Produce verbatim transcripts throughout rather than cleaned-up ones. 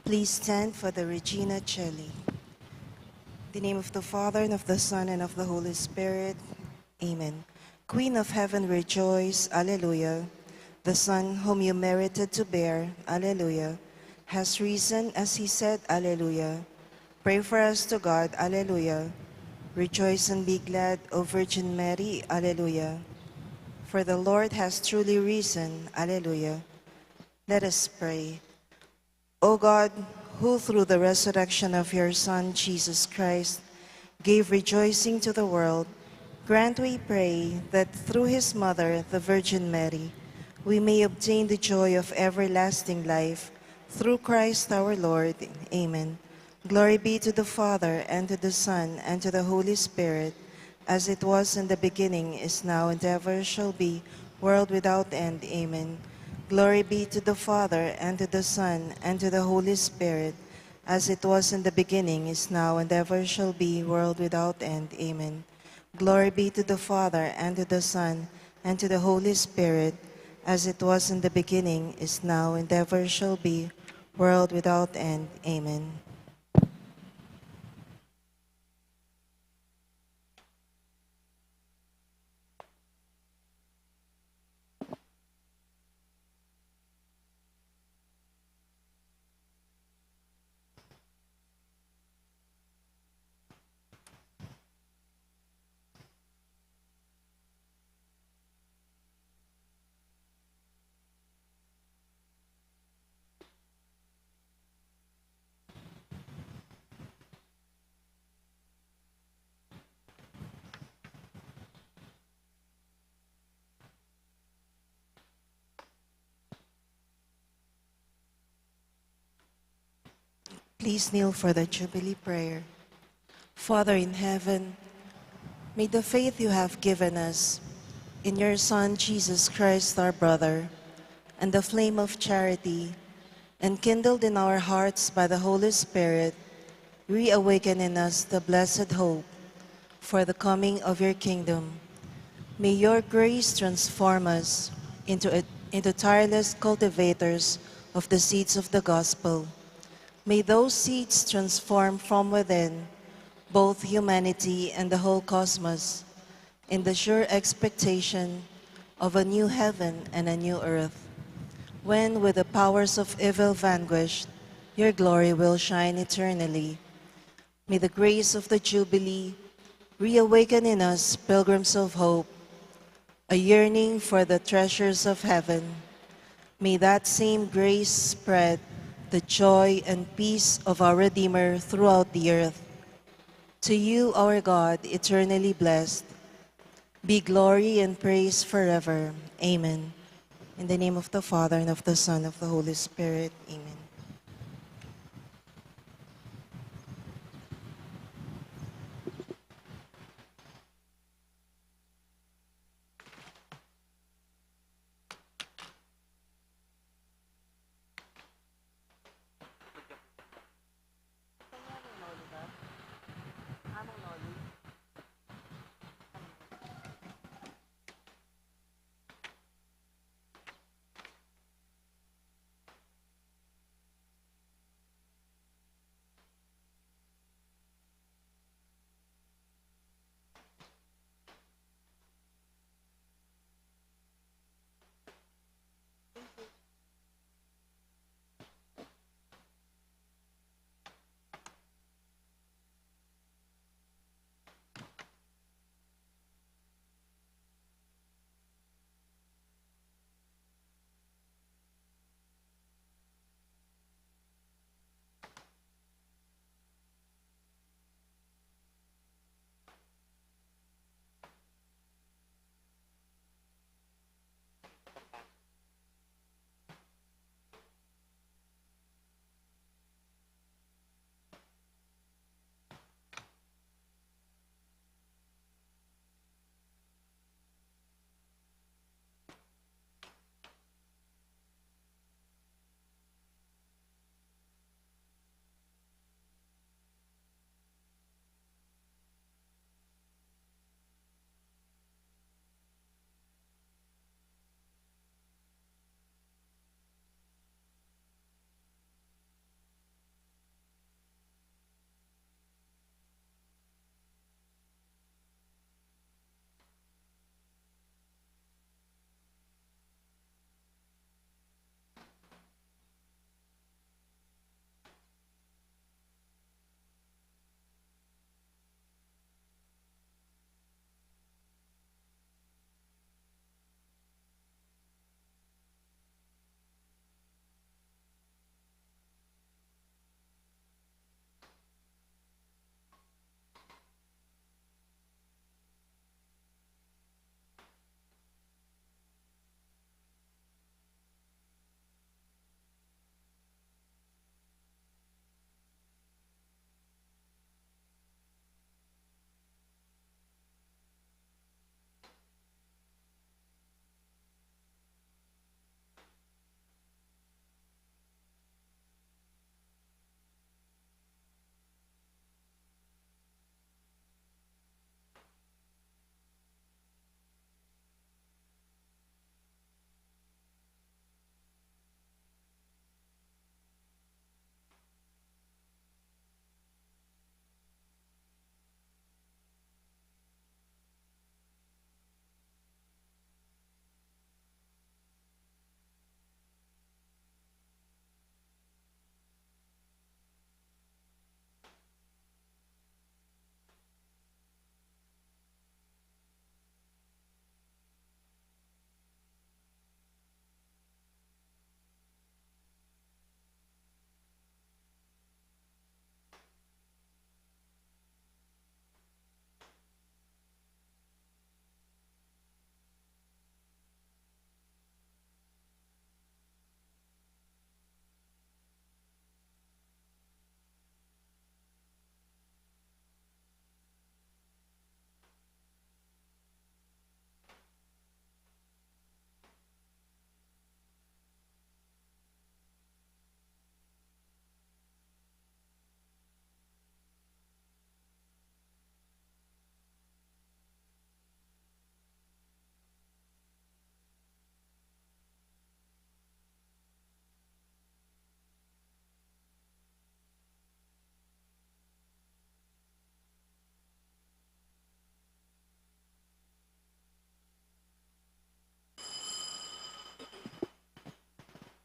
Please stand for the Regina Caeli. In the name of the Father, and of the Son, and of the Holy Spirit. Amen. Queen of heaven, rejoice. Alleluia. The Son whom you merited to bear, Alleluia, has risen as he said, Alleluia. Pray for us to God, Alleluia. Rejoice and be glad, O Virgin Mary, Alleluia. For the Lord has truly risen, Alleluia. Let us pray. O God, who through the resurrection of your Son, Jesus Christ, gave rejoicing to the world, grant, we pray, that through his mother, the Virgin Mary, we may obtain the joy of everlasting life. Through Christ our Lord. Amen. Glory be to the Father, and to the Son, and to the Holy Spirit, as it was in the beginning, is now, and ever shall be, world without end. Amen. Glory be to the Father, and to the Son, and to the Holy Spirit, as it was in the beginning, is now, and ever shall be, world without end. Amen. Glory be to the Father, and to the Son, and to the Holy Spirit, as it was in the beginning, is now, and ever shall be, world without end. Amen. Please kneel for the Jubilee prayer. Father in heaven, may the faith you have given us in your Son, Jesus Christ, our brother, and the flame of charity, enkindled in our hearts by the Holy Spirit, reawaken in us the blessed hope for the coming of your kingdom. May your grace transform us into a, into tireless cultivators of the seeds of the gospel. May those seeds transform from within both humanity and the whole cosmos in the sure expectation of a new heaven and a new earth, when, with the powers of evil vanquished, your glory will shine eternally. May the grace of the Jubilee reawaken in us pilgrims of hope, a yearning for the treasures of heaven. May that same grace spread the joy and peace of our Redeemer throughout the earth. To you, our God, eternally blessed, be glory and praise forever. Amen. In the name of the Father, and of the Son, of the Holy Spirit. Amen.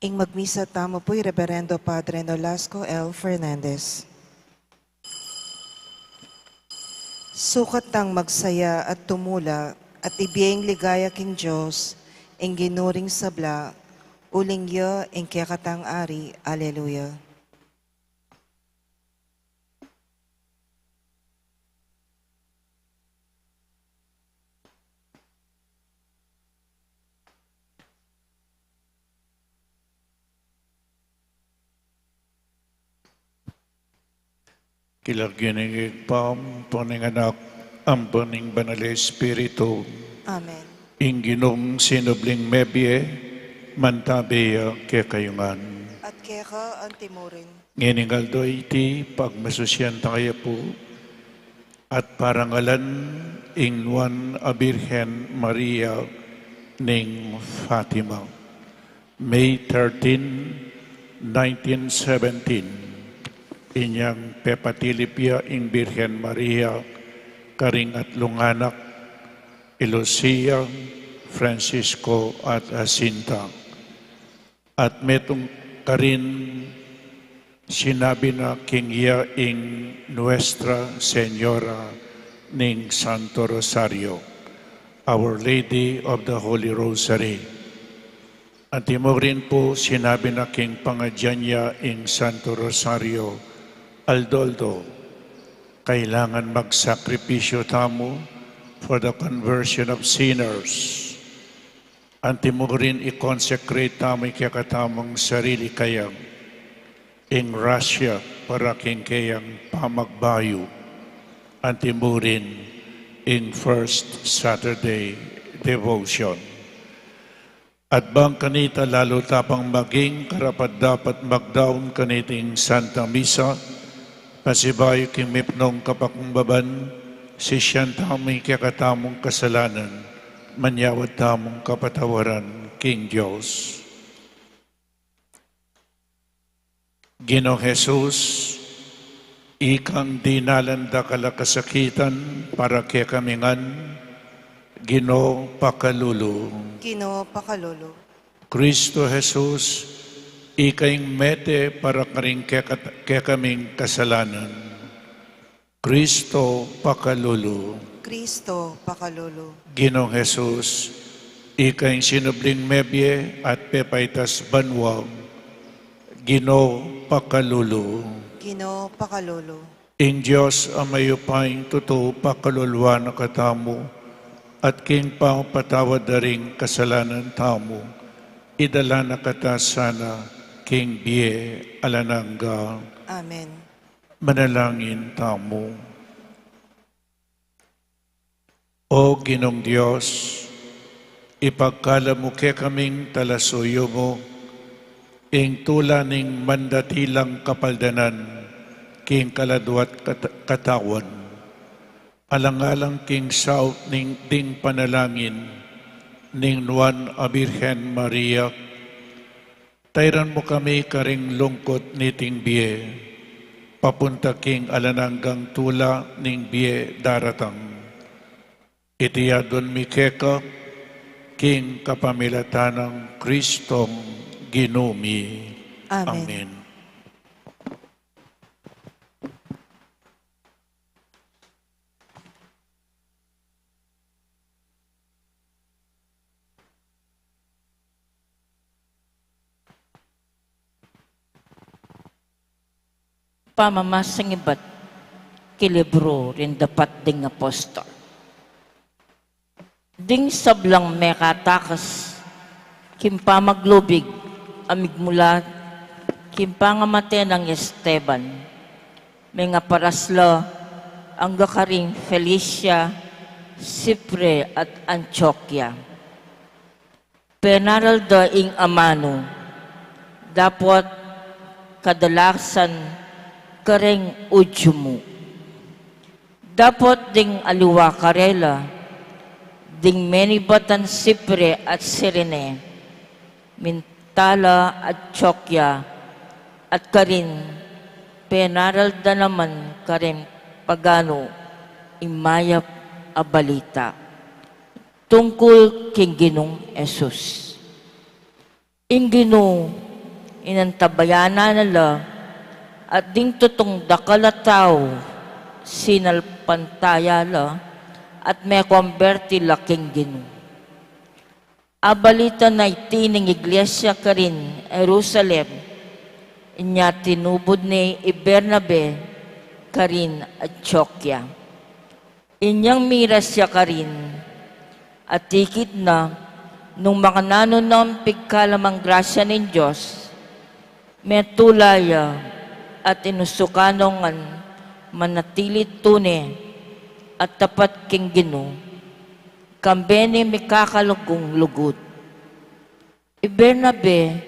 Ing magmisa tamu pu i Reberendo Padre Nolasco L. Fernandez. Sukat tang magsaya at tumula at ibie ing ligaya king Dios, ing Ginu ring sabla, uling ya ing kekatang Ari. Aleluya. King lagyu ning Ibpa, ampo ning Anak, ampo ning Banal a Espiritu. Amen. Ing Ginung sinubling mebie, mantabe ya kekayu ngan. At keka antimurin. Ngening aldo iti, pagmasusyan tamu pu at parangalan ing Nuan a Birhen Maria ning Fatima. May thirteen, nineteen seventeen, inyang pepatilip ya ing Birhen Maria karing atlung anak, i Lucia, Francisco, at Jacinta. At metung karin sinabi na king iya ing Nuestra Señora ning Santo Rosario, Our Lady of the Holy Rosary. Antimurin pu sinabi na king pangadyan ya ing Santo Rosario, aldo-aldo, kailangan magsakripisyo tamu for the conversion of sinners. Antimurin i-consecrate tamu ing kekatamung sarili kaya ing grasya para king keyang pamagbayu. Antimurin ing First Saturday devotion. At bang kanita lalu ta pang maging karapat-dapat magdaun kaniting Santa Misa, pasibayu king mipnung kapakumbaban, sisian tamu ing kekatamung kasalanan, manyawad tamung kapatawaran king Dios. Ginung Jesus, ikang dinalan dakal a kasakitan para kekami ngan, Ginu, pakalulu. Ginu, pakalulu. Kristo Jesus, ika ing mete para karing keka-, kekaming kasalanan. Kristo, pakalulu. Kristo, pakalulu. Ginung Jesus, ika ing sinubling mebie at pepaitas banua. Ginu, pakalulu. Ginu, pakalulu. Ing Dios a mayupaya ing tutu pakaluluan na katamu, at king pamapatawad da ring kasalanan tamu, idala na kata sana king bie alang angga. Amen. Manalangin tamu. O Ginung Dios, ipagkalub mu kekaming talasuyu mu, ing tula ning mandatilang kapaldanan, king kaladwa't kat-, katawan. Alang-alang king saup ning ding panalangin, ning Nuan a Birhen Maria, tairan mu kami karing lungkut niting bie, papunta king alang anggang tula ning bie daratang. Iti adwan mi keka, king kapamilatan nang Kristong Ginu mi. Amen. Amen. Pamamasang ibat king libru ring Dapat ding Apostol. Ding sablang mekatakas king pamaglubig a migmula king pangamate nang Esteban, mengaparas la angga karing Fenicia, Chipre at Antioquia. Penaral da ing amanu, dapot kadalasan kareng Judio mu. Dapot ding aliwa karela, ding menibatan Chipre at Cirene, minta la Antioquia, at karin penaral da naman kareng pagano ing mayap a balita tungkul king Ginung Jesus. Ing Ginu Inantabayanan na la, at ding tutung dakal a tau, sinalpantaya la, at mekomberti la king Ginu. Abalita na iti ning iglesia karin Jerusalem, inya tinubud ne i Bernabe karin Antioquia. Inyang miras ya karin, at ikit na, nung makananu na ing pigkalamang grasya ning Dios, metula ya, at inusukan no ngan manatili tune at tapat king Ginu, kambe ning mikakalugud. I Bernabe,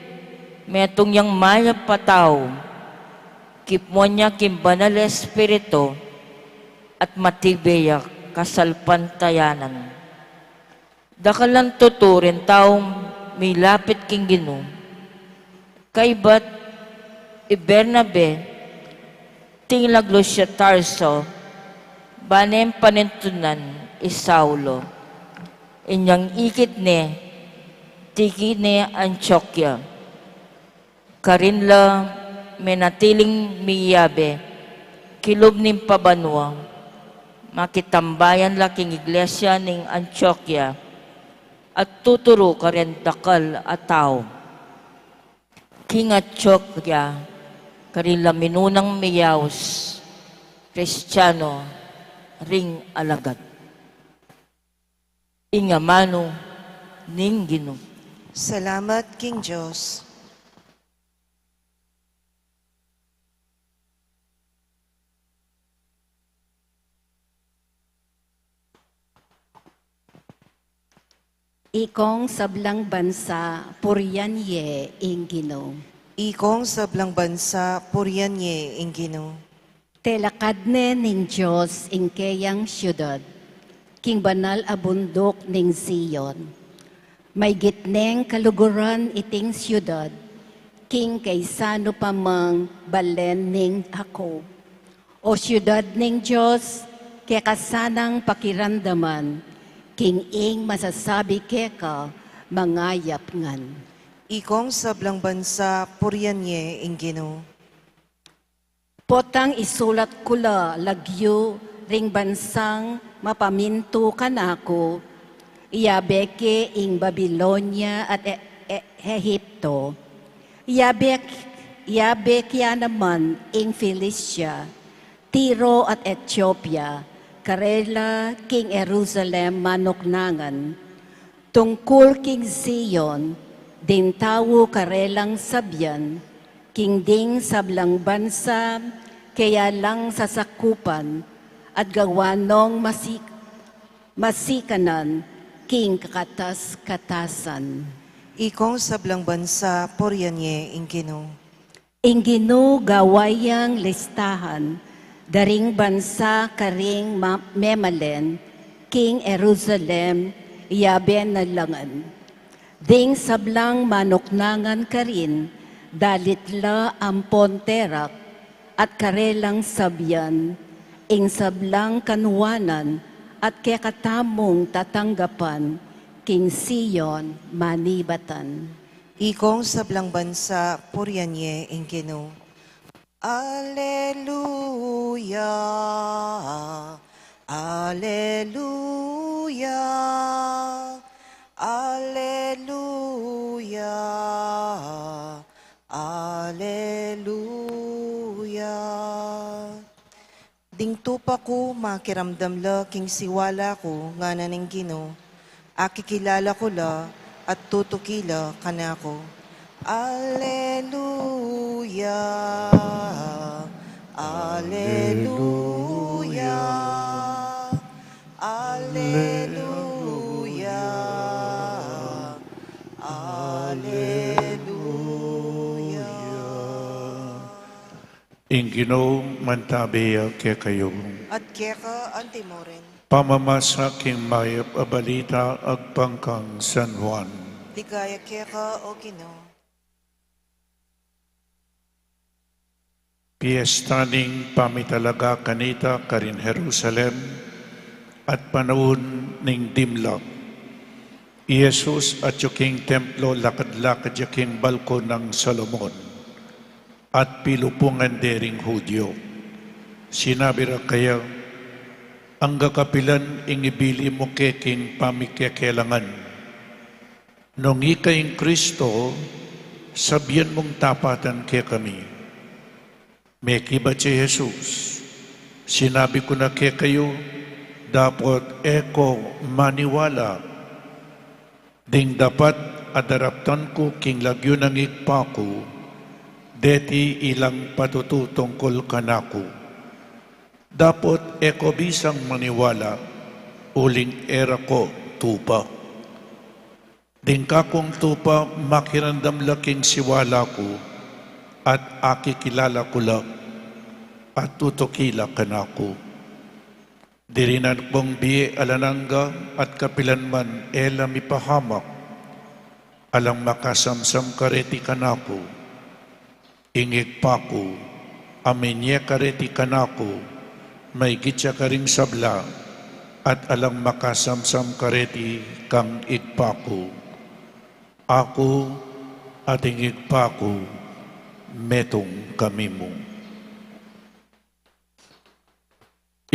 metung yang mayap a tau, kipuan ya king Banal Espiritu, at matibe ya kasalpantayanan. Dakal lang tutu ring taung milapit king Ginu. Kaybat i Bernabe, tinglaglu ya Tarso, ban ne panintunan i Saulo. Inyang ikit ne, tikit ne Antioquia. Karin la menatiling miyabe kilub ning pabanua, makitambayan la king iglesia ning Antioquia, at tuturu kareng dakal a tau. King Antioquia, karin la minunang miyaus Kristiano ring alagad. Ing amanu ning Ginu. Salamat king Dios. Ikong sablang bansa, purian ye ing Ginu. Ikong sablang bansa, purian ye ing Ginu. Telakad ne ning Dios ing keyang siudad, king banal a bunduk ning Sion. Maygit neng kaluguran iting siudad, king kaisanu pa mang balen ning Jacob. O siudad ning Dios, keka sanang pakiramdaman, king ing masasabi keka mangayap ngan. Ikong sablang bansa, purian ye ing Ginu. Potang isulat ku la lagyu ring bansang mapamintu kanaku, iyabe ke ing Babilonia at E-, E-, Egipto. Iyabe, iyabe ke ya naman ing Felicia, Tiro at Etiopia, karela king Jerusalem manuknangan. Tungkul king Sion, ding tau karelang sabian, king ding sablang bansa, kaya lang sasakupan, at gawa nong masik-, masikanan, king kakatas-katasan. Ikong sablang bansa, purian ye ing Ginu. Ing Ginu gawa yang listahan, daring bansa karing ma-, memalen, king Jerusalem, iyabe na la ngan. Ding sablang manuknangan karin, dalit la ampon terak, at karelang sabian, ing sablang kanuanan, at kekatamung tatanggapan, king Sion manibatan. Ikong sablang bansa, purian ye ing Ginu. Aleluya, aleluya, aleluya, aleluya. Ding tupa ku makiramdam la king siwala ku, ngana ning Ginu, akikilala ku la at tutuki la kanaku. Aleluya, aleluya, aleluya, aleluya. Ing Ginu mantabe ya kekayu. At keka antimurin. Pamamasa king mayap a balita agpang kang San Juan. Ligaya keka, O Ginu. Piesta ning pamitalaga kanita karin Jerusalem, at panaun ning dimla. I Jesus atyu king templo, lakad-lakad ya king balkon nang Solomon. at pilupungan de ring Judio. Sinabi ra kaya, "Angga kapilan ing ibili mu ke king pamikekelangan? Nung ika ing Kristo, sabian mung tapatan kekami." Mekibat i Jesus, "Sinabi ku na kekayu, dapot e ko maniwala. Ding dapat a daraptan ku king lagyu nang Ibpa ku, deti ilang patutu tungkul kanaku. Dapot e ko bisang maniwala, uling e ra ko tupa. Ding kakung tupa makiramdam la king siwala ku, at akikilala ku la, at tutuki la kanaku. Dirinan kung bie alang angga, at kapilan man e la mipahamak, alang makasamsam kareti kanaku. Ing Ibpa ku, a minye kareti kanaku, maigit ya karing sabla, at alang makasamsam kareti kang Ibpa ku. Aku at ing Ibpa ku, metung kami mu."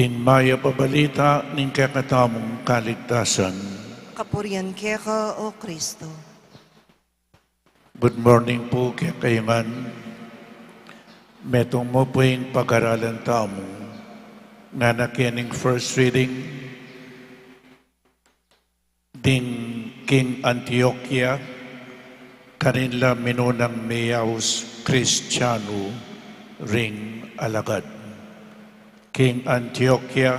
Ing mayap a balita ning kekatamung kaligtasan. Kapurian keka, O Kristo. Good morning pu kekayu ngan. Metung mu pu ing pagaralan tamu ngana kening first reading ding king Antioquia, karin la minunang meyaus Kristianu ring alagad. King Antioquia,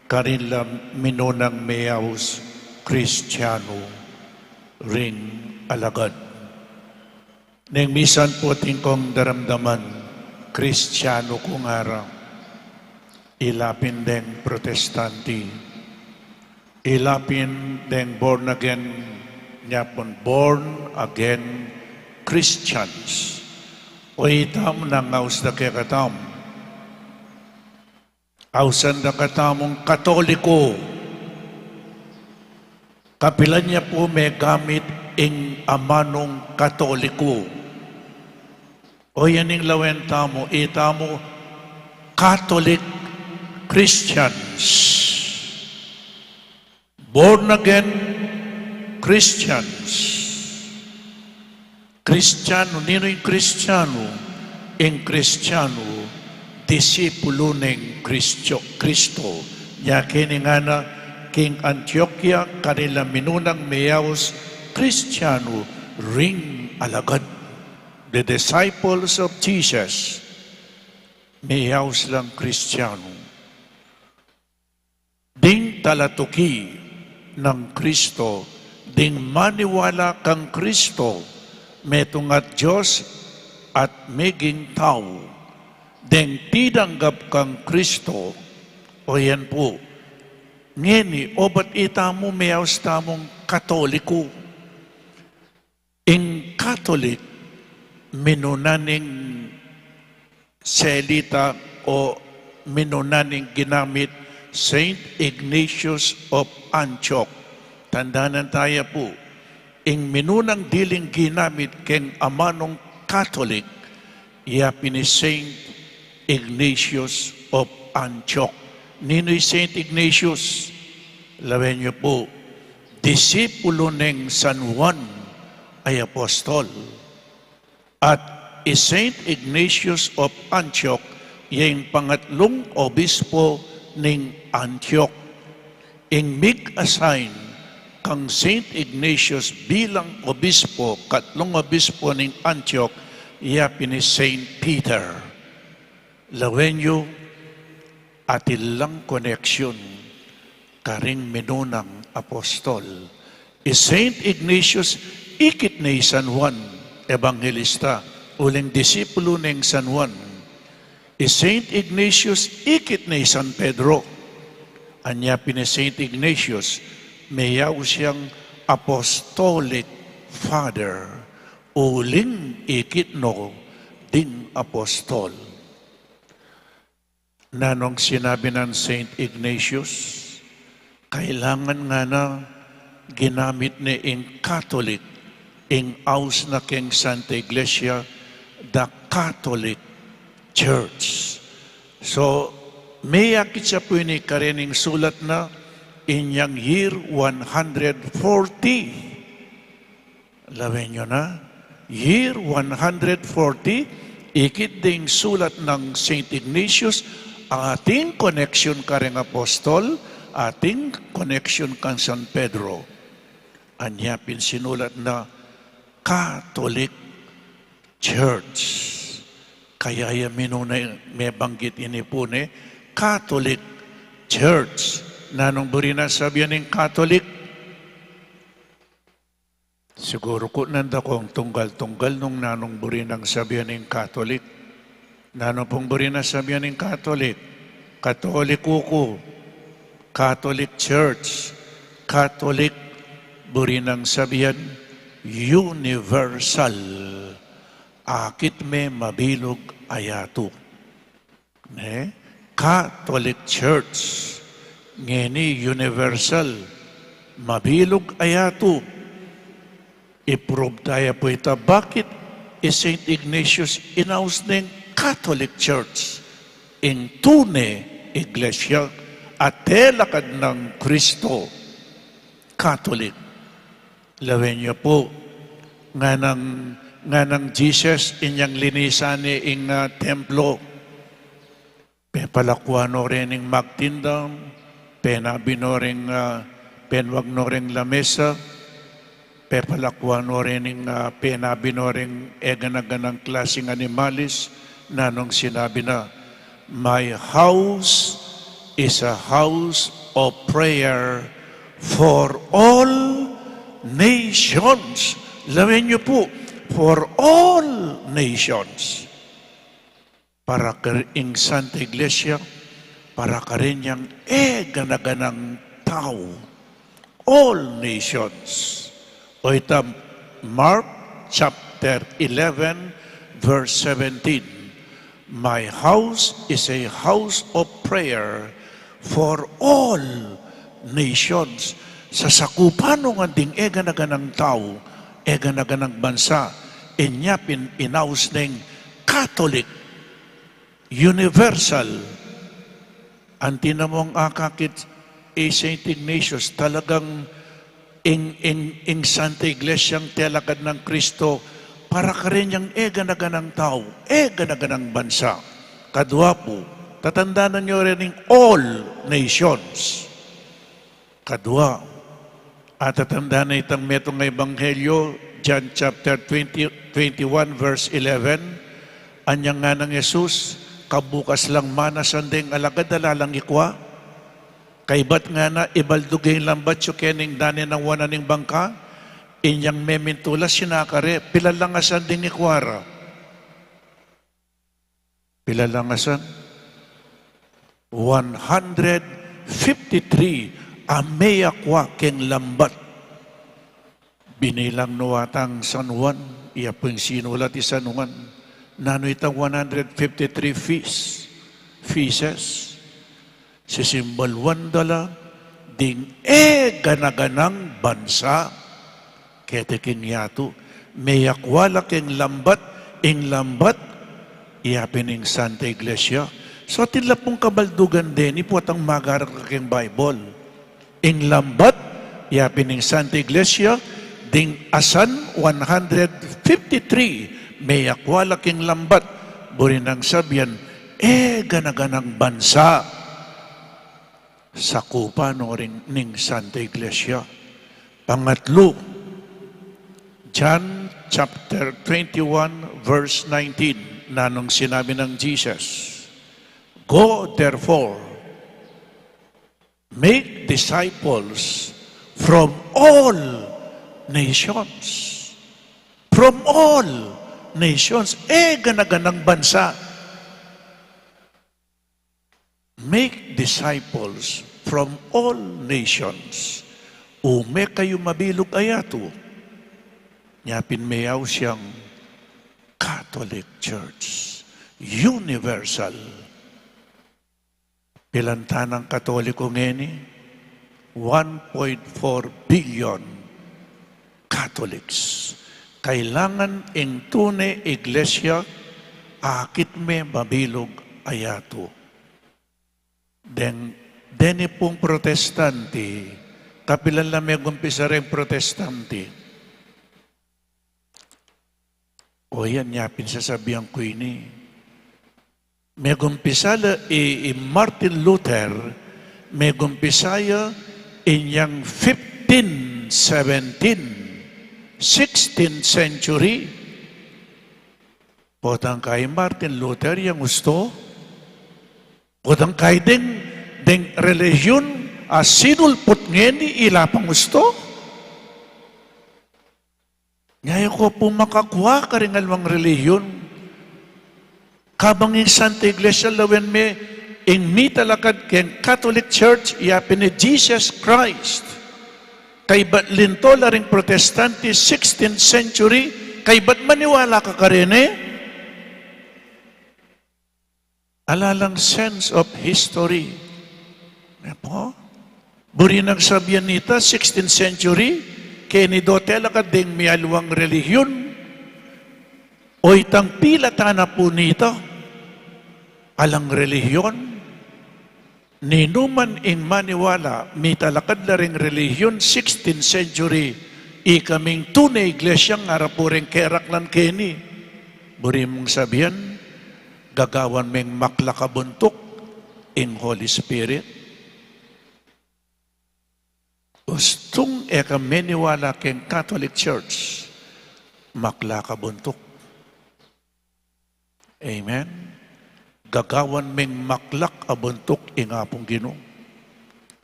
karin la minunang meyaus Kristianu ring alagad. Neng misan pu atin kung daramdaman, Kristianu ku ngara, ila pin deng Protestanti, ila pin deng born again, nya pun born again Christians. O itamu nang aus da kekatamu. Ausan da katamung Katoliko. Kapilan ya pu megamit ing amanung Katoliko? O yan ing lawen tamu, itamu Catholic Christians. Born again Christians. Kristianu, ninu ing Kristianu? Ing Kristianu, disipulu neng Kristo, Kristo. Nya keni ngana, king Antioquia, karin la minunang meyaus Kristianu ring alagad. The disciples of Jesus, meyaus lang Kristianu. Ding talatuki nang Kristo, ding maniwala kang Kristo, metung at Dios at meging tau, deng tidanggap kang Kristo, o yan pu. Ngeni, obat itamu meyaus tamung Katoliko? Ing Catholic, minuna ning selita o minuna ning ginamit Saint Ignatius of Antioch. Tandanan taya pu, ing minunang diling ginamit keng amanung Catholic, ya pin i Saint Ignatius of Antioch. Ninu i Saint Ignatius? Lawen yu pu, disipulu neng San Juan a apostol. At i Saint Ignatius of Antioch, ya ing pangatlung obispo ning Antioch. Ing mig-assign kang Saint Ignatius bilang obispo, katlung obispo ning Antioch, ya pin i Saint Peter. Lawen yu, atin lang koneksyon karing minunang apostol. I Saint Ignatius, ikit ne i San Juan Evangelista, uling disipulu neng San Juan. I Saint Ignatius, ikit ne i San Pedro. Anya pin i Saint Ignatius, meyaus yang Apostolic Father, uling ikit no ding apostol. Nanung sinabi nang Saint Ignatius? Kailangan ngana ginamit ne ing Catholic ing aus na keng Santa Iglesia, dak Catholic Church. So, meyakit ya pu ini kareng sulat na inyang year one hundred forty. Lawen yu na, year one hundred forty, ikit ding sulat nang Saint Ignatius, ating connection kareng apostol, ating connection kang San Pedro. Anya pin sinulat na Catholic Church. Kaya ya minuna mebanggit ini pu ne, Catholic Church. Nanung buri nang sabian ning Catholic? Siguru ku nanda kung tunggal-tunggal nung nanung buri nang sabian ning Catholic. Nanu pung buri nang sabian ning Catholic? Katoliko ku. Catholic Church. Catholic, buri nang sabian universal. Akit me mabilug a yatu. Ne? Catholic Church. Ngeni universal. Mabilug a yatu. I-prove ta ya pu ita bakit i Saint Ignatius inaus neng Catholic Church, ing tune iglesia a telakad nang Kristo, Catholic. Lawen yu pu, nganang, nganang Jesus inyang linisan ne ing, ah, templo. Pepalakwan no reng magtinda, penabi no reng, ah, penwag no reng lamesa, pepalakwan no reng, ah, penabi no reng eganaganang klasing animalis, nanung sinabi na, "My house is a house of prayer for all nations." Lawen yu pu, for all nations. Para karing Santa Iglesia, para karing eganaganang tau. All nations. O ita Mark chapter eleven, verse seventeen. "My house is a house of prayer for all nations." Sasakupan no ngan ding eganaganang tau, eganaganang bansa, inya pin inaus neng Catholic, universal. Anti na mung akakit i Saint Ignatius, talagang ing, ing, ing Santa Iglesiang telakad nang Kristo, para karing eganaganang tau, eganaganang bansa. Kadua pu, tatandanan yu reng all nations. Kadua, atatandanan itang metung a ebanghelyo, John chapter twenty, twenty-one, verse eleven, anyang nganang Jesus, "Kabukas lang mana sanding alagad ala lang ikwa." Kaybat ngana, "Ibaldug ing lambat yu keni king dane nang wanan ning bangka." Inyang memintulas sinakare, "Pilan lang a sanding ikwa ra?" Pilan lang a san? One hundred fifty-three a meyakwa king lambat. Binilang no atang San Juan, iya pung sinulat i San Juan. Nanu itang one hundred fifty-three feces? Feces. Sisimbaluan da la ding eganaganang bansa keti king yatu. Meyakwa la king lambat, ing lambat, iya pin ing Santa Iglesia. So, atin la pung kabaldugan deni, potang magara ka king Bible. Ing lambat, iya pin ing Santa Iglesia, ding asan one hundred fifty-three, meyakwa la king lambat, buri nang sabian, eganaganang bansa. Sakupan no rin ning Santa Iglesia. Pangatlu, John chapter twenty-one, verse nineteen, nanung sinabi nang Jesus, "Go therefore, make disciples from all nations." From all nations, eganaganang bansa. "Make disciples from all nations." Ume kayu mabilug a yatu. Nya pin meyaus yang Catholic Church, universal. Pilan tanang Katoliko ngeni? One point four billion Catholics. Kailangan ing tune iglesia Akit me mabilug a yatu. Deng, deni pung Protestanti, kapilan la megumpisa reng Protestanti? O yan, nya pin sasabian ku ini. Megumpisa la i, i Martin Luther, megumpisa ya inyang fifteen seventeen, sixteenth century. Potang kay Martin Luther yang usto? Potang kay deng, deng relihiun a sinulput ngeni ila pang usto? Nya e ko pu makakua karing aliwang relihiun. Kabang ing Santa Iglesia lawen me, ing mitalakad keng Catholic Church, ya pin i Jesus Christ. Kaybat linto la ring Protestanti, sixteenth century, kaybat maniwala ka karene? Ala lang sense of history. E pu? Buri nang sabian nita, sixteenth century, keni dote la ka deng mialiwang relihiun. O itang pilatan na pu nita, alang relihiun. Ninuman ing maniwala, mitalakad la ring relihiun, sixteenth century, ikaming tune iglesia, ngara pu ring keraklan keni. Buri mung sabian, gagawan meng maklak a buntuk ing Holy Spirit. Ustung e ka meniwala keng Catholic Church, maklak a buntuk. Amen? Gagawan meng maklak a buntuk ing Apung Ginu.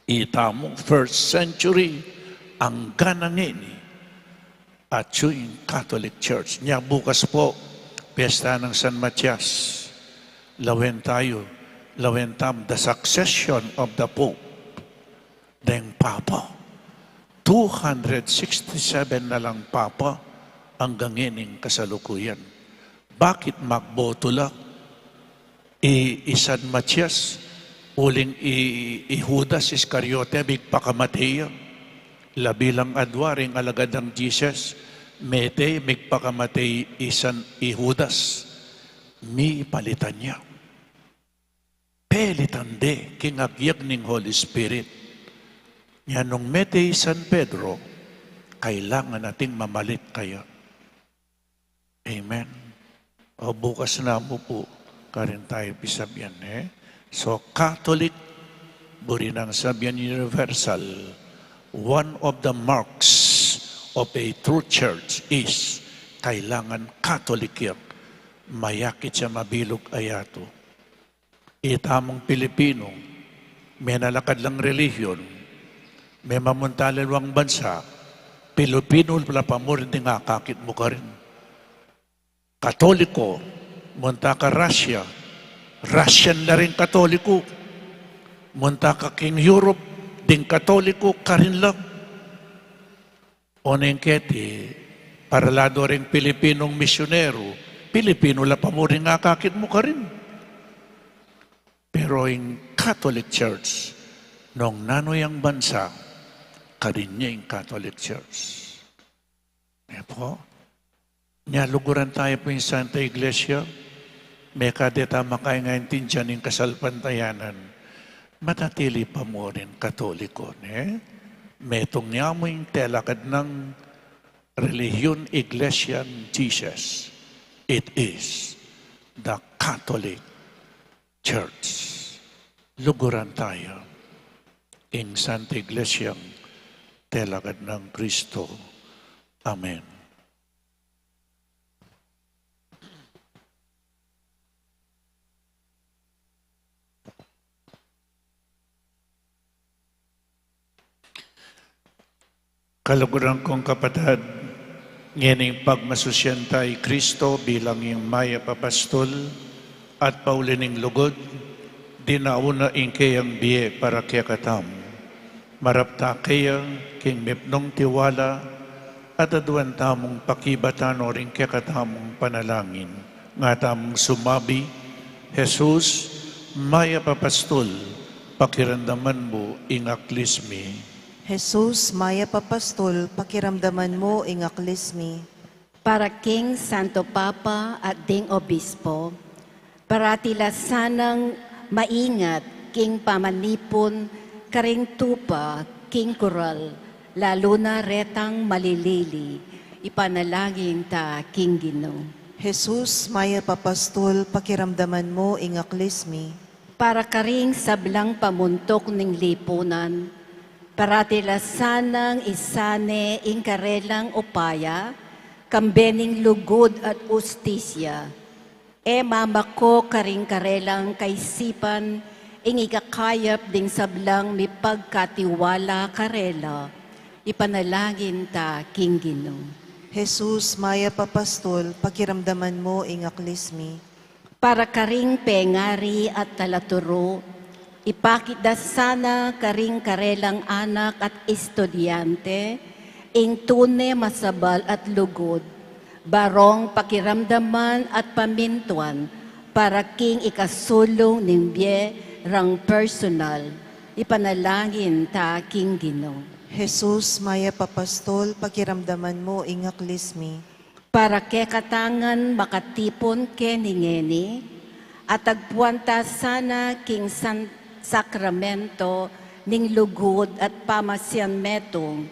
Itamu, first century, angga na ngeni, atyu ing Catholic Church. Nya bukas pu, piyesta nang San Matias. Lawen tayu, lawen tam, the succession of the Pope. Deng Papa. Two hundred sixty-seven na lang Papa angga ngening kasalukuyan. Bakit magboto la i, i San Matias, uling i, i Judas Iscariote, migpakamatei ya? Labi lang adua ring alagad nang Jesus, mete, migpakamatei i San, i Judas. Mipalitan ya. Pelitan de king agyag ning Holy Spirit. Nya nung mete i San Pedro, kailangan ating mamalit kaya. Amen. O bukas na mu pu, karin tayu pisabian, e? So, Catholic, buri nang sabian universal, one of the marks of a true church is kailangan Catholic ya, mayakit ya mabilug a yatu. Itamung Pilipinu, menalakad lang relihiun, memamunta la aliwang bansa, Pilipinu la pa mu rin ding akakit mu karin. Katoliko, munta ka Russia, Russian la ring Katoliko. Munta ka king Europe, ding Katoliko karin la. Oneng keti, paraladu ring Pilipinung misyuneru, Pilipinu la pa mu ring akakit mu karin. Pero ing Catholic Church, nung nanu yang bansa, karin ya ing Catholic Church. E pu? Nya luguran tayu pu ing Santa Iglesia, mekade ta makaintindian ing kasalpantayanan. Matatili pa mu rin Katoliko, ne? Metung ya mu ing telakad nang relihiun, Iglesia, Jesus. It is the Catholic Church. Luguran tayu ing Santa Iglesia, telakad nang Kristo. Amen. Kaluguran kung kapatad, ngening pagmasusian ta i Kristo bilang ing mayap a pastul at pauli ning lugud, dinaun na ing keyang bie para kekatamu. Marap ta keya king mipnung tiwala at aduan tamung pakibatan no ring kekatamung panalangin. Nga tamung sumabi, Jesus, mayap a pastul, pakiramdaman mu ing aklis mi. Jesus, mayap a pastul, pakiramdaman mu ing aklis mi. Para king Santo Papa at ding Obispo, Parati la sanang maingat king pamanipun karing tupa king kural, lalu na retang malilili. Ipanalangin ta king Ginu. Jesus, mayap a pastul, pakiramdaman mu ing aklis mi. Para karing sablang pamuntuk ning lipunan, parati la sanang isane ing karelang upaya, kambe ning lugud at ustisya. E mamako karing karelang kaisipan ing ikakayap ding sablang mipagkatiwala karela. Ipanalangin ta king Ginu. Jesus, mayap a pastul, pakiramdaman mu ing aklis mi. Para karing pengari at talaturu, ipakit da sana karing karelang anak at estudyante ing tune, masabal at lugud, barong pakiramdaman at pamintuan para king ikasulung ning bie rang personal. Ipanalangin ta king Ginu. Jesus, mayap a pastul, pakiramdaman mu ing aklis mi. Para kekatang makatipun keni ngeni, at agpuan ta sana king san-, sakramento ning lugud at pamasian metung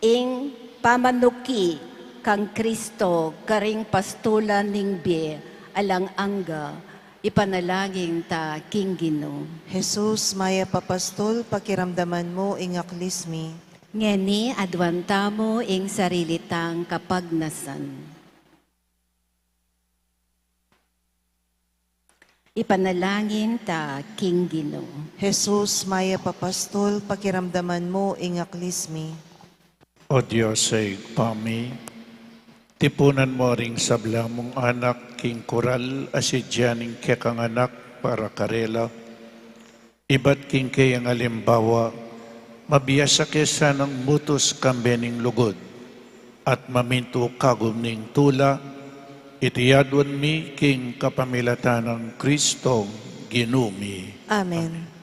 ing pamanuki kang Kristo karing pastulan ning bie alang angga. Ipanalangin ta king Ginu. Jesus, mayap a pastul, pakiramdaman mu ing aklis mi. Ngeni aduan tamu ing sarili tang kapagnasan. Ipanalangin ta king Ginu. Jesus, mayap a pastul, pakiramdaman mu ing aklis mi. O Dios a Ibpa mi, tipunan mu ring sabla mung anak king kural a sidya ning kekang anak para karela. Ibat king keyang alimbawa, mabiasa ke sanang mutus kambe ning lugud, at mamintu kagum ning tula. Iti aduan mi king kapamilatan nang Kristong Ginu mi. Amen.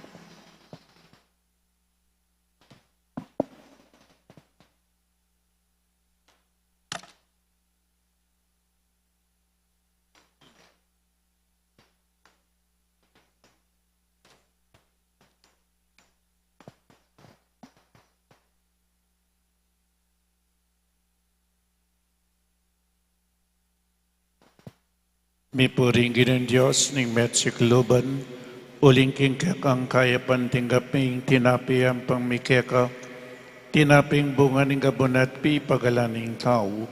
Mipuri ing Ginung Dios ning metung a lub, uling king kekang kayapan tinggap mi ing tinape ampang mi keka, tinapeng bunga ning gabun at pipagalan ning tau,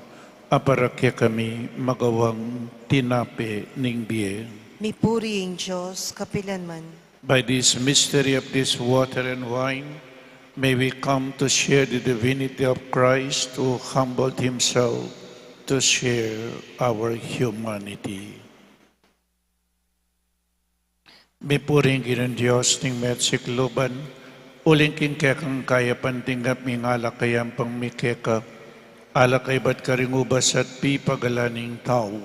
a para kekami magawang tinape ning bie. Mipuri ing Dios kapilanman. By this mystery of this water and wine, may we come to share the divinity of Christ who humbled himself to share our humanity. Mipuri ing Ginung Dios ning metung a lub, uling king kekang kayapan tinggap mi ing alak a ampang mi keka, alak a ibat karing ubas at pipagalan ning tau,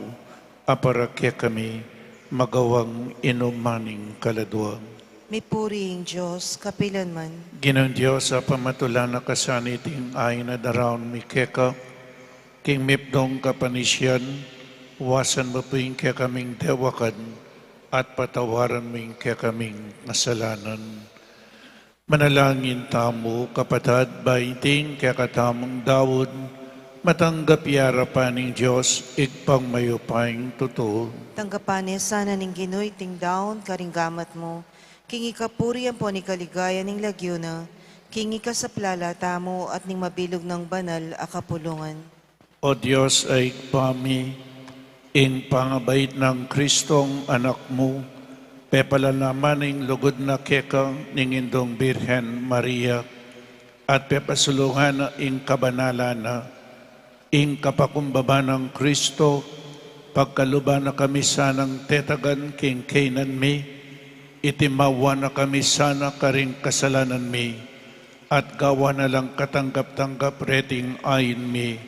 a para kekami magawang inuman ning kaladua. Mipuri ing Dios kapilanman. Ginung Dios a pamatula na ka sana iting ain a daraun mi keka, king mipnung kapanisian, wasan mu pu ing kekaming dewakan, at patawaran mu ing kekaming kasalanan. Manalangin tamu, kapatad, ba iting kekatamung daun matanggap ya arapan ning Dios, Ibpang mayupayang tutu. Tanggapan na sana ning Ginu iting daun karing gamat mu, king ikapuri ampon ikaligaya ning lagyu na, king ikasaplala tamu at ning mabilug nang banal a kapulungan. O Dios a Ibpa mi, ing pangabait nang Kristong Anak mu, pepalalaman ing lugud na keka ning Indung Birhen Maria, at pepasulungan na ing kabanalan na, ing kapakumbaba nang Kristo, pagkaluban na kami sanang tetagan king kainan mi, itimawa na kami sana karing kasalanan mi, at gawan na lang katanggap-tanggap reting ain mi,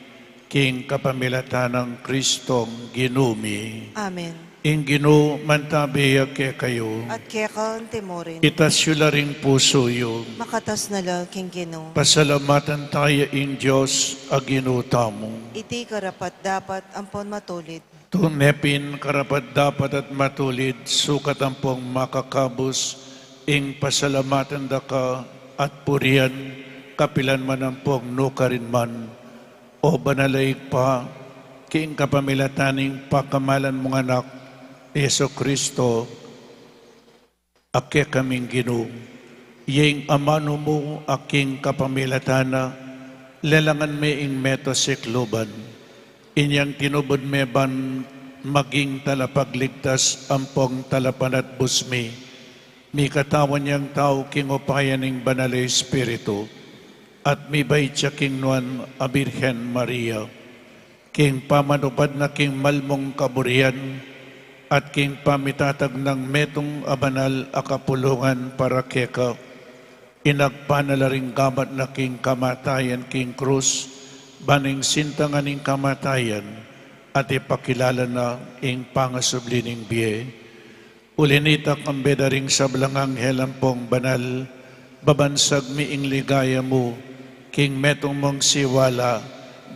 king kapamilatan nang Kristong Ginu mi. Amen. Ing Ginu mantabi ya kekayu. At keka mu rin. Itas yu la ring pusu yu. Makatas na la king Ginu. Pasalamatan taya ing Dios a Ginu tamu. Iti karapat-dapat ampon matulid. Tune pin karapat-dapat at matulid, sukat ampong makakabus ing pasalamatan da ka at purian, kapilan man ampong nukarin man. O banal a Ibpa, king kapamilatan ning pakamalan mung Anak, Jesucristo, a kekaming Ginu, ya ing amanu mu a king kapamilatan na, lelangan me ing meto sikluban. Inyang tinubud me ban maging talapagligtas ampong talapanatbus mi, mikatawan yang tau king upaya ning Banal a Espiritu, at mibait ya king nuan a Birhen Maria. King pamanupad na king malmung kaburian, at king pamitatag nang metung a banal a kapulungan para keka, inagpan na la ring gamat na king kamatayan king krus, ban ing sintangan ning kamatayan, at ipakilala na ing pangasubli ning bie. Uli nita, kambe da ring sablang anghel ampong banal, babansag mi ing ligaya mu, king metung mung siwala,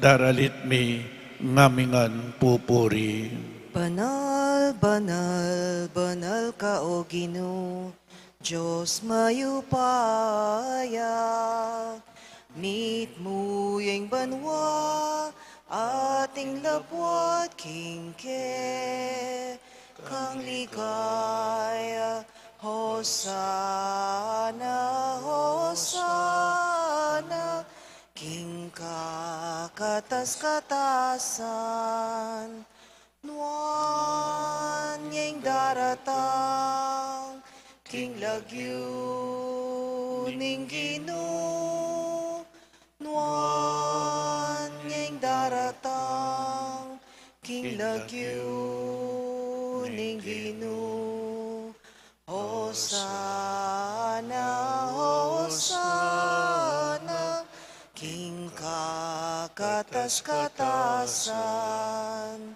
daralit mi, ngamingan pupuri. Banal, banal, banal ka, o Ginu, Dios mayupaya, mitmu ya ing banua, at ing labuad king kekang ligaya. Hosana, Hosana, king kakatas-katasan. Nuan ya ing daratang king lagyu ning Ginu. Nuan ya ing daratang king lagyu ning Ginu. Hosana, Hosana, king kakatas-katasan.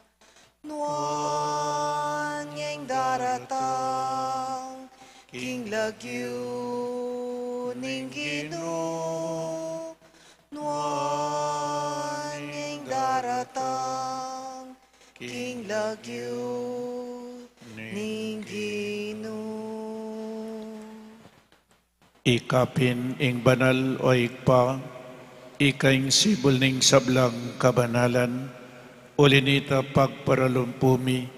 Nuan ya ing daratang king lagyu ning Ginu. Nuan ya ing daratang king lagyu ning Ginu. Ika pin ing banal, o Ibpa, ika ing sibul ning sablang kabanalan. Uli nita, pagparalumpu mi,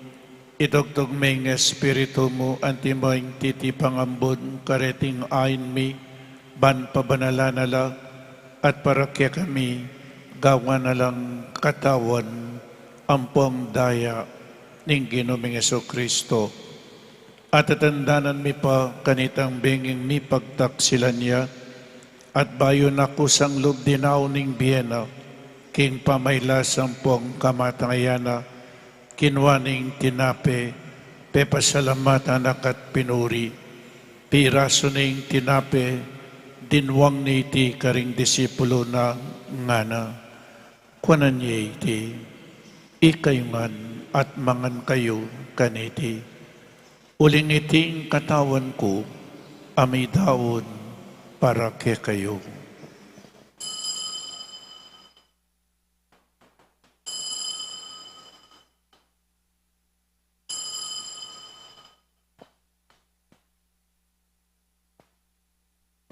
itugtug me ing Espiritu mu antimo ing titipang ambun kareting ain mi, ban pabanalan na la, at para kekami gawan na lang katawan ampong daya ning Ginu ming Jesucristo. Atatandanan mi pa kanitang benging mipagtaksilan ya, at bayu na kusang lub dinaun ing bie na, king pamailas ampong kamatayan na, kinua ne ing tinape, pepasalamatan na ka't pinuri, pirasu ne ing tinape, dinwang ne iti karing disipulu na, ngana: Kuanan ye iti, ikayu ngan at mangan kayu kaniti. Uling iti ing katawan ku a midaun para kekayu.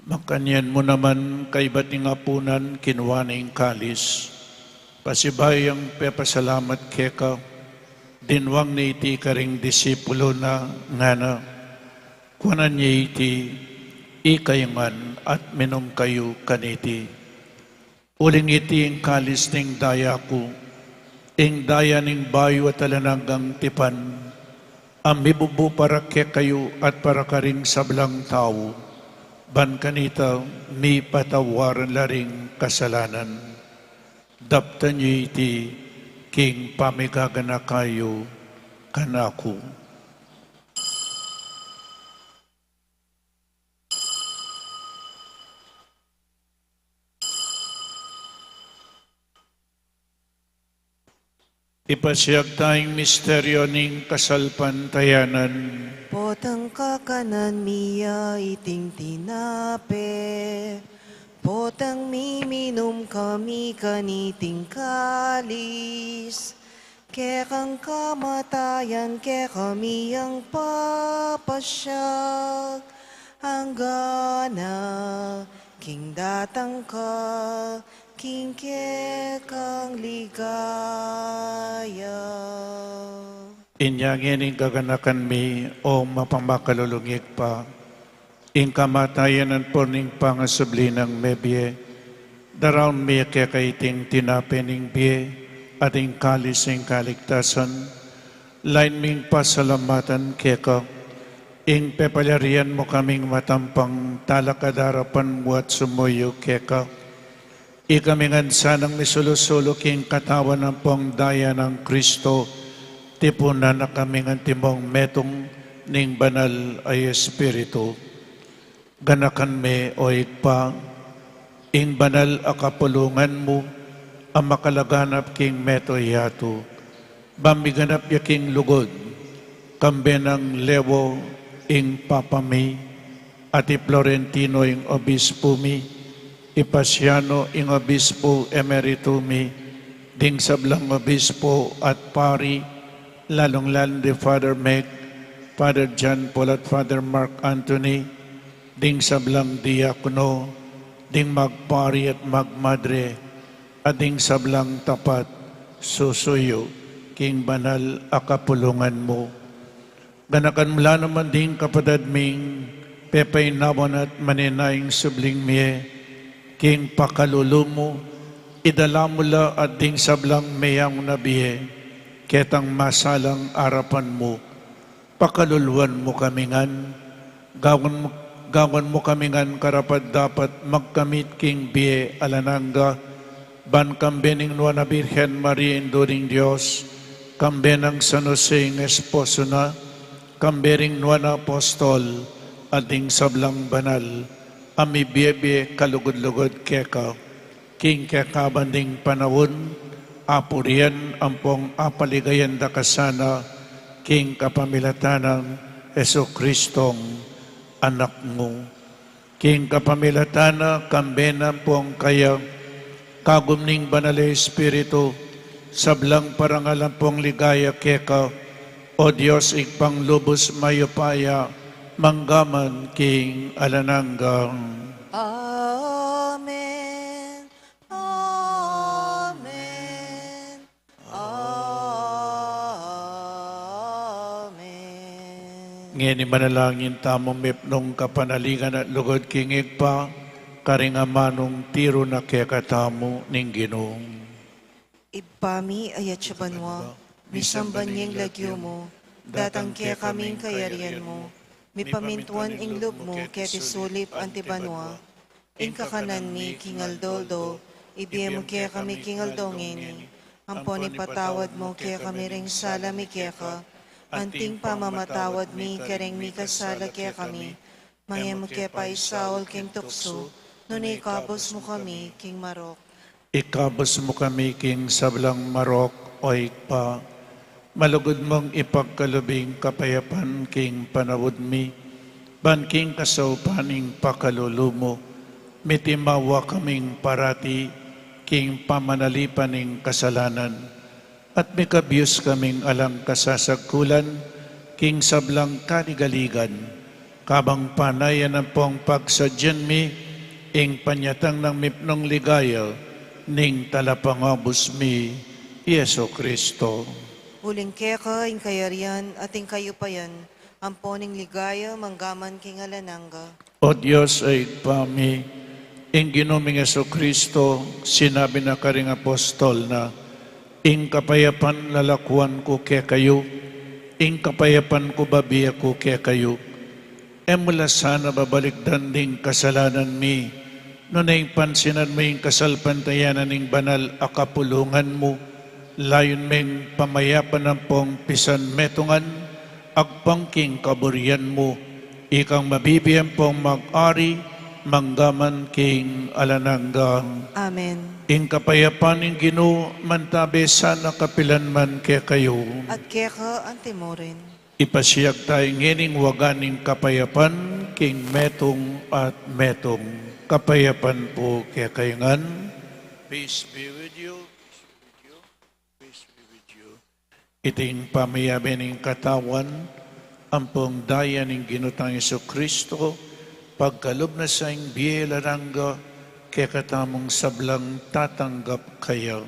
Makanyan mu naman kaybat ning apunan, kinua ne ing kalis, pasibayu yang pepasalamat keka, dinwang ne iti karing disipulu na, ngana: Kuanan ye iti, ikayu ngan at minum kayu kaniti. Uling iti ing kalis ning daya ku, ing daya ning bayu at alang anggang tipan, a mibubu para kekayu at para karing sablang tau, ban kanita mipatawaran la ring kasalanan. Daptan ye iti king pamigaganaka yu kanaku. Ipasiag ta ing misteryu ning kasalpantayanan. Potang kakanan mi ya iting tinape, potang miminum kami kaniting kalis, Kekang kamatayan, kekami yang papasyag, angga na king datang ka, king kekang ligaya. Inya ngeni gaganakan mi, o mapamakalulung Ibpa, ing kamatayan ampon ing pangasubli nang mebie, daraun mi keka iting tinape ning bie, at ing kalis ning kaligtasan, lain ming pasalamatan keka, ing pepalyarian mu kaming matampang talakad king arapan mu at sumuyu keka. Ikami ngan sanang misulu-sulu king katawan ampong daya nang Kristo, tipunan na kaming antimong metung ning Banal a Espiritu. Ganakan me, o Ibpa, ing banal a kapulungan mu, a makalaganap king meto yatu, ban miganap ya king lugud, kambe nang Leo ing Papa mi, at i Florentino ing Obispo mi, i Paciano ing Obispo Emerito mi, ding sablang obispo at pari, lalung-lalu di Father Meg, Father John Paul at Father Mark Anthony, ding sablang diakono, ding magpari at magmadre, at ding sablang tapat susuyu king banal a kapulungan mu. Ganakan mu la naman ding kapatad ming pepainawan at manenaya ing subling mie king pakalulu mu, idala mu la at ding sablang meyaun a bie ketang masalang arapan mu. Pakaluluan mu kami ngan, gawan mu, gawan mu kami ngan karapat-dapat magkamit king bie alang angga, ban kambe ning Nuan a Birhen Maria, Indu ning Dios, kambe nang San Jose ing esposo na, kambe ring nuan a apostol, at ding sablang banal a mibie-bie kalugud-lugud keka. King kekaban ding panaun, apurian ampong apaligayan da ka sana, king kapamilatan nang Jesucristong Anak mu. King kapamilatan na, kambe na ampong kaya, kagum ning Banal a Espiritu, sablang parangal ampong ligaya keka, O Dios, Ibpang lubus mayupaya, mangga man king alang angga. Amen. Amen. Amen. Ngeni manalangin tamu mipnung kapanaligan at lugud king Ibpa, karing amanung tiru na kekatamu ning Ginu. Ibpa mi, atsu ka banua, misamban ya ing lagyu mu, datang kekami ing kayarian mu, mipamintuan ing lub mu keti sulip anti banua. Ing kakanan mi king aldo-aldo, ibie mu kekami king aldo ngeni, ampon ipatawad mu kekami ring sala mi keka, anting pamamatawad mi kareng mikasala kekami, manga e mu ke paisaul king tuksu, nune ikabus mu kami king marok. Ikabus mu kami king sablang marok, O Ibpa, malugud mung ipagkalub ing kapayapan king panaun mi, ban king kasaupan ning pakalulu mu, mitimawa kaming parati king pamanalipan ning kasalanan, at mikabyus kaming alang kasasagkulan king sablang kaligaligan, kabang panayan ampong pagsadyan mi ing panyatang nang mipnung ligaya ning Talapangabus mi, Jesu Kristo. Uling keka ing kayarian at ing kayupayan, ampon ing ligaya mangga man king alang angga. O Dios a Ibpa mi, ing Ginu ming Jesu Kristo, sinabi na karing apostol na, Ing kapayapan lalakuan ku kekayu, ing kapayapan ku babie ku kekayu. E mu la sana babalikdan ding kasalanan mi, nune ing pansinan mu ing kasalpantayanan ning banal a kapulungan mu, layun ming pamayapan ampong pisan metungan, agpang king kaburian mu, ikang mabibie ampong mag-ari, mangga man king alang angga. Amen. Ing kapayapan ning Ginu, mantabe sana kapilan man kekayu. At keka antimurin. Ipasiag tamu ngening waga ning kapayapan, king metung at metung. Kapayapan pu kekayu ngan. Peace be with you. Peace be with you. Peace be with you. Iting pamiyabe ning katawan ampong daya ning Ginu tang Jesucristo, pagkalub na sa ing bie alang angga, kekatamung sablang tatanggap kaya.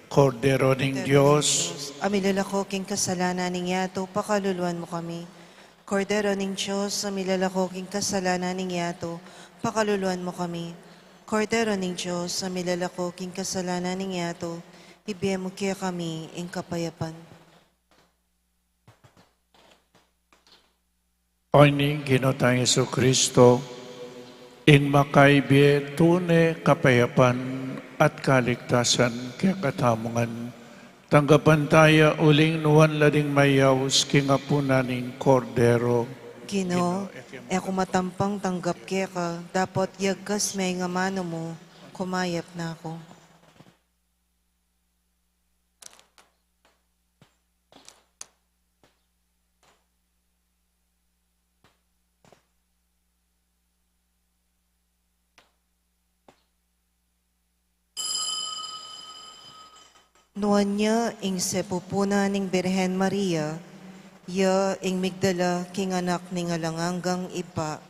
Kordero ning Dios, a milalako king kasalanan ning yatu, pakaluluan mu kami. Kordero ning Dios, a milalako king kasalanan ning yatu, pakaluluan mu kami. Kordero ning Dios, a milalako king kasalanan ning yatu, ibie mu kekami ing kapayapan. O ning Ginu tang Jesucristo, ing makaibie tune kapayapan at kaligtasan kekatamu ngan. Tanggapan taya uling nuan la ding mayaus king apunan ning Kordero. Ginu, e ku matampang tanggap keka, dapot yagkas me ing amanu mu, kumayap na ku. Nuan ya ing sepupunan ning Birhen Maria, ya ing migdala king anak ning alang anggang Ibpa.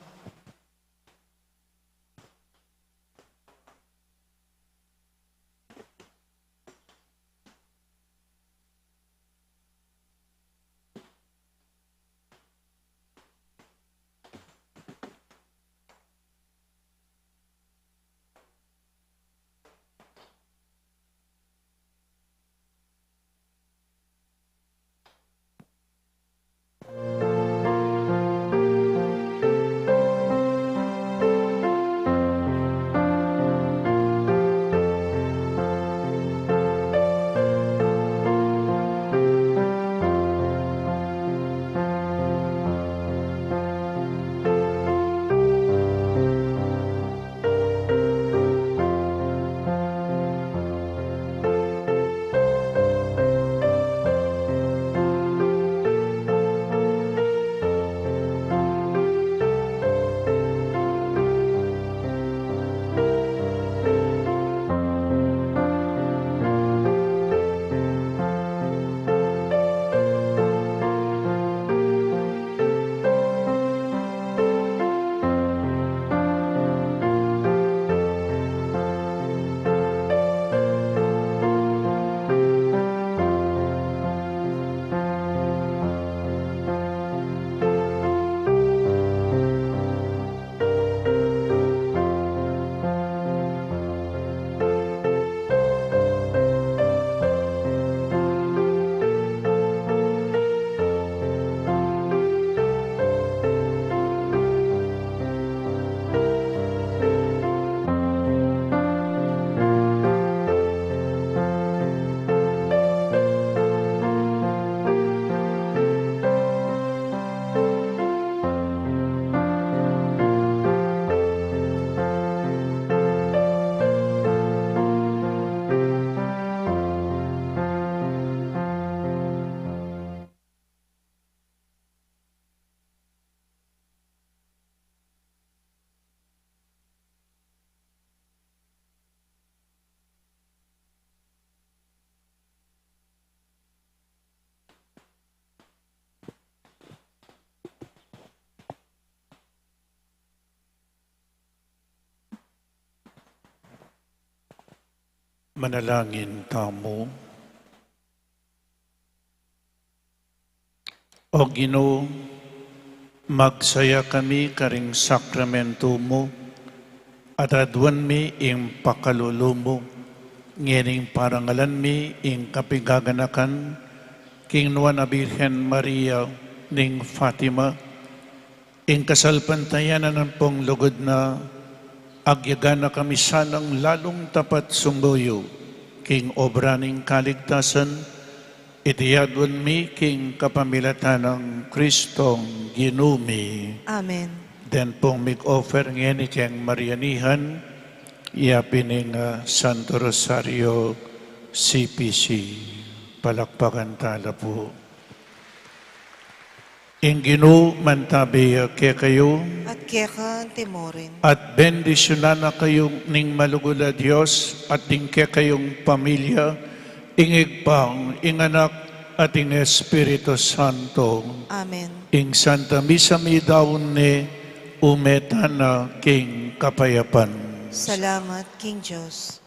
Manalangin tamu. O Ginu, magsaya kami karing sakramentu mu, at aduan mi ing pakalulu mu, ngening parangalan mi ing kapigaganakan king nuan a Birhen Maria ning Fatima, ing kasalpantayanan ampong lugud na, agyagan na kami sanang lalung tapat sumuyu king obra ning kaligtasan, iti aduan mi king kapamilatan nang Kristong Ginu mi. Amen. Den pung mig-offer ngeni keng Marianihan, ya pin ing, ah, Santo Rosario C P C. Palakpakan tala pu. Ing Ginu mantabi ya kekayu. At keka antimurin. At bendisyunan na kayu ning malugud a Dios, at ding kekayung pamilya, ing Ibpa, ing Anak, At ing Espiritu Santo. Amen. Ing Santa Misa midaun ne, ume tana king kapayapan. Salamat king Dios.